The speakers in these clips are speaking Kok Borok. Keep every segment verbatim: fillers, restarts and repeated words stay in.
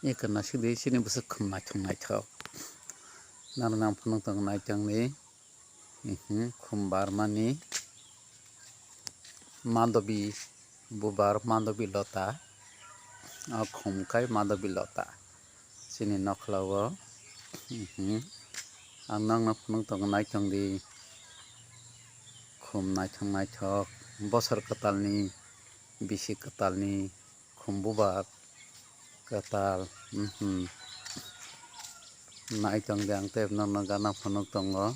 Eko naisik di, chini bwswk khum naithok naithok. Nang nang phunuk tong naitong di. Mhm, khum barmani Madobi bubar, Madobi lota. O khum khai Madobi lota. Chini nokhla o. Mhm. Ang nangno phunuk tong naitong di. Khum naithok naithok. Bosor kwtalni, bisi kwtalni khum bubar kwtal, mhm. Naitong di ang tei nono gana phunuk tongo.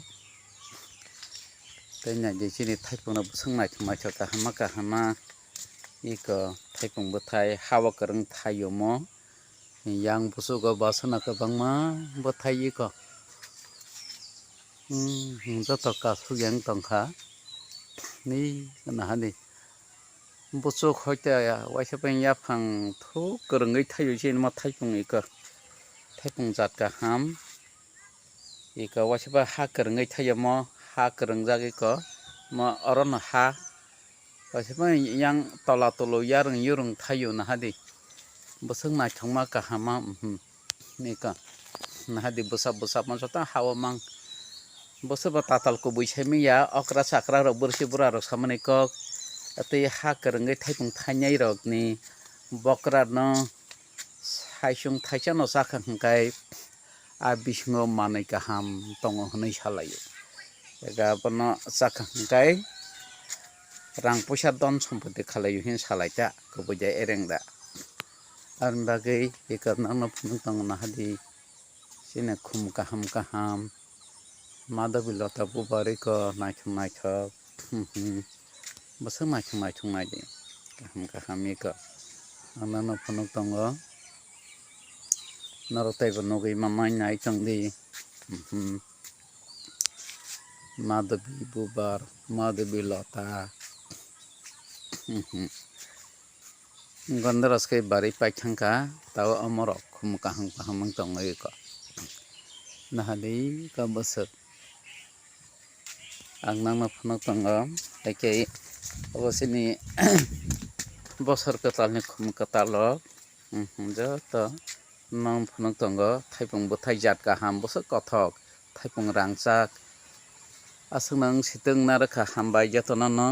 Tei naidi chini thaipung no bwswk naithok naithok kahama kahama. Iko thaipung bwthai ha o kwrwng thaiomo. Yang busugo basana kwbangma bwthai iko. Hmm, joto kasuk yang tongkha. Ni nahani. Buchuk hoite waisa pai yaphang thuk kwrwngwi thaio chini ma thaipung iko. Thaipung jat kaham. Iko waisa pai ha kwrwngwi thaio mo ha kwrwngjak iko. Mo orono ha. Waisa pai yang tola tolo yarwng yurwng thaio nahadi. Bwswk naithokma kahama, mhm. Iko. Nahadi bwsap bwsap ma joto ha o mang. Bwswk bo tatal kubui saimanya, okra chakra rok, bwrwsi bwra rok samani kok. Tei ha kwrwngwi thaipung thainai rokni bokra no saisung thaisa no chakha hwnkhe a bisingo manwi kaham tongo hwnwi salaio. Ega bono chakha hwnkhe rang puisa don sompoti khalaio hin salaita kubui da ereng da. Aboni bagwi eko nangno phunuk tongo nahadi. Chini khum kaham kaham. Madhabi lota bubar iko naithok naithok. Bwswk naithok naithok naidi. Kaham kaham iko. Ang nangno phunuk tongo. Norok teibo nugwi ma mai nai tongdi. Madhabi bubar, Madhabi lota. Gondoras khe bari paithangkha, tao omorok khum kaham kaham wng tongwi kho. Nahadi kha bwswk. Ang nangno phunuk tongo, haikhe obo chini bosor kwtalni khum kwtalrok, mhm, joto nang phunuk tongo, thaipung bwthai jat kaham, bwswk kothok, thaipung rangchak. Aswk nang sitwng narwkha, hambai jotono no.